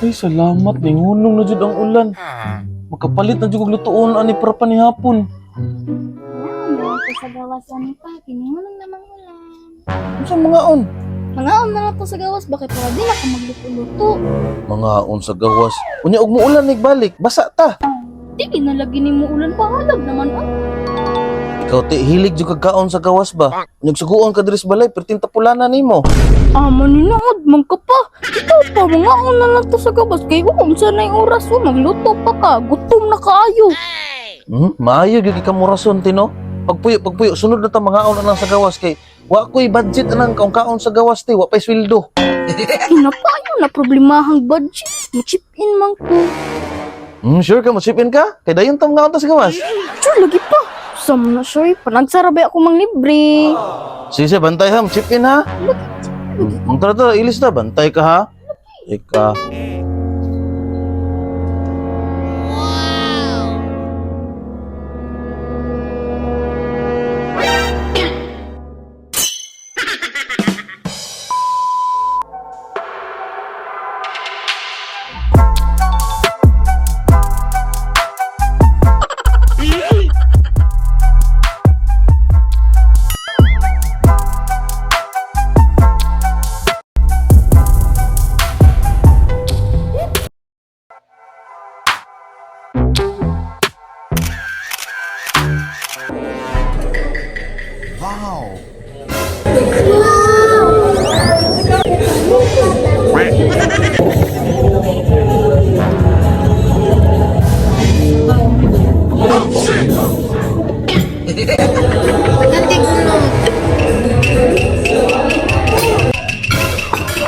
Ay, salamat. Ninghunong na jud ang ulan. Makapalit na jud og lutuon ani para panihapon. Ano, ko sa gawas ani pa, kinihunong namang ulan. Unsa mga on? Mga na lang to sa gawas, bakit wala di na ka magluto-luto? Mga on sa gawas. Unya og muulan balik, basa ta. Di ginalagi ni mo ulan pa, halag naman ah. Ikaw ti hilig jud kag kaon sa gawas ba? Unyag suguon ka diri sa balay, perting tapulana nimo. Ah, maninood, man ka pa. Ikaw pa, mga na lang to sa gawas, kay unsa na yung oras, oh, magluto pa ka, gutom na kaayo. Maayo gyud ka mo rason ti no. Pagpuyo, pagpuyo, sunod na ta mga on lang sa gawas kay wa ko'y budget anang kaon kaon sa gawas ti, wa pay sweldo. Hinapayo na problemahang budget, mo-chip in man ko. Sure ka mo chip in ka? Kay dayon ta mga on ta sa gawas. Sure, lagi pa. Sam na sure, panagsara ba ako mang libre? Sige, sige, bantay ha, chip in ha. Tara tara, ilis na, bantay ka ha. Ika.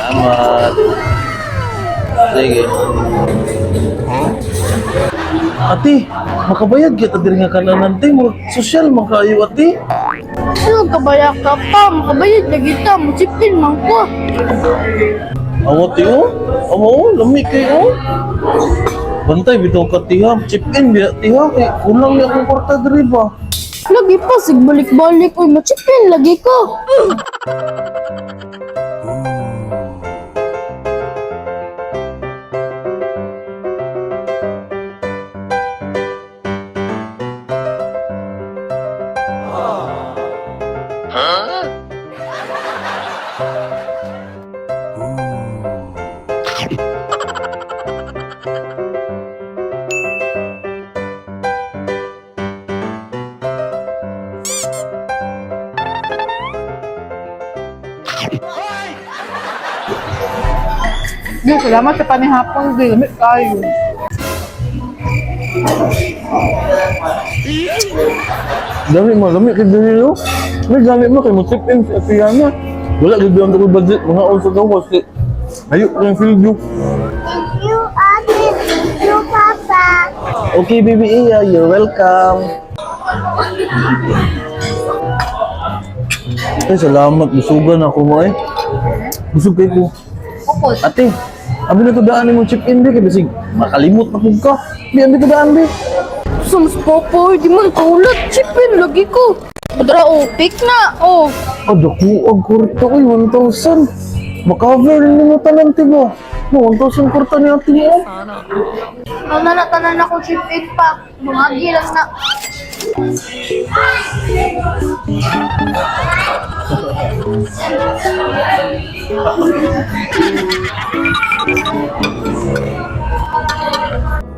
Salamat. Sige. Ate, makabayad kita diri nga kananan te, murag sosyal man kaayo ate. Ano, kabaya ka pa, makabayad lagi ta, mo-chip in man ko. Awa te oh. Awa oh, lami kay oh. Bantay bitaw ka tiha, chip in biya tiha kay kulang ni akong kwarta diri ba. Lagi pa, sig balik-balik, uy, mo-chip in lagi ko. Di, salamat sa panihapon, di. Lamit tayo. Dami mo, lami kay diri oh. May gamit mo kay mo chip in si Ate Yana. Wala gid ang budget mga on sa gawas kay ayo kang silyo. Thank you, Ate. Thank you, Papa. Okay, baby Iya, you're welcome. Ay, salamat. Busugan ako mo eh. Busog kayo ko. Ate, abi na to daan mo chip in, be. Kaya basig, makalimot na pug ka. Bi, abi to daan, be. Sums papa, di man kaulat, chip in lagi ko. Padra, oh, pick na, oh. Ah, dako ang kwarta ko, 1,000. Makover ni mo tanan, tiba. No, 1,000 kwarta ni ate mo. Ang na tanan ako chip in pa, mga gilang na.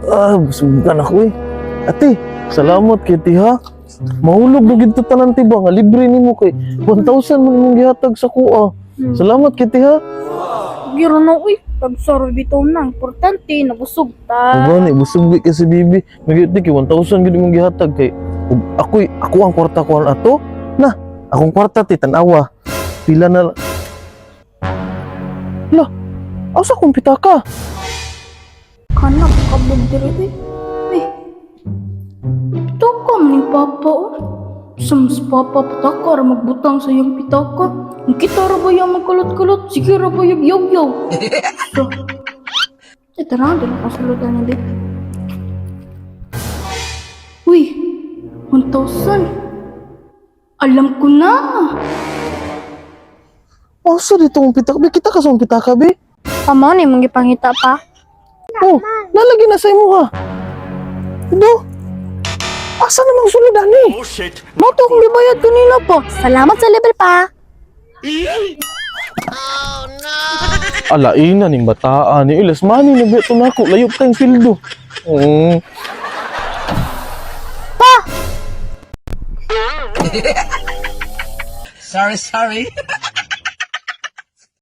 Ah, busugan ako eh. Ate, salamat kay tiha. Mahulog na gid to tanan tiba nga libre nimo kay 1,000 man imong gihatag sa kuha. Salamat kay tiha. Giro na, uy, tagsaro bitaw na, importante, nabusog ta. Ug ni busog gi kasi bibi. Magit kay 1,000 gid imong gihatag kay ug ako'y ako ang kwarta ko ato. Na, akong kwarta ti tan-awa. Pila na. La, asa kong pitaka? Kana, kabog diri, uy. Uy, pitaka man ni papa, oh. Sums papa, pitaka, ra magbutang sa iyong pitaka. Ang kita ra ba yung magkulot-kulot? Sige ra ba yung yaw-yaw? So, ito na, doon ako sa lutan na di. Uy, 1,000. Alam ko na. Asa dito ang pitaka? Bi, kita ka sa akong pitaka, bi. Pamo ni mong gipangita pa. Oh, nalagi na sa imo ha. Do. Asa namang sulod ani? Oh shit. Mao to akong gibayad kanina pa. Salamat sa libre pa. Alaina ning bataan ni ilas mani na beto nako layo pa tayong sildo. Pa! Sorry, sorry.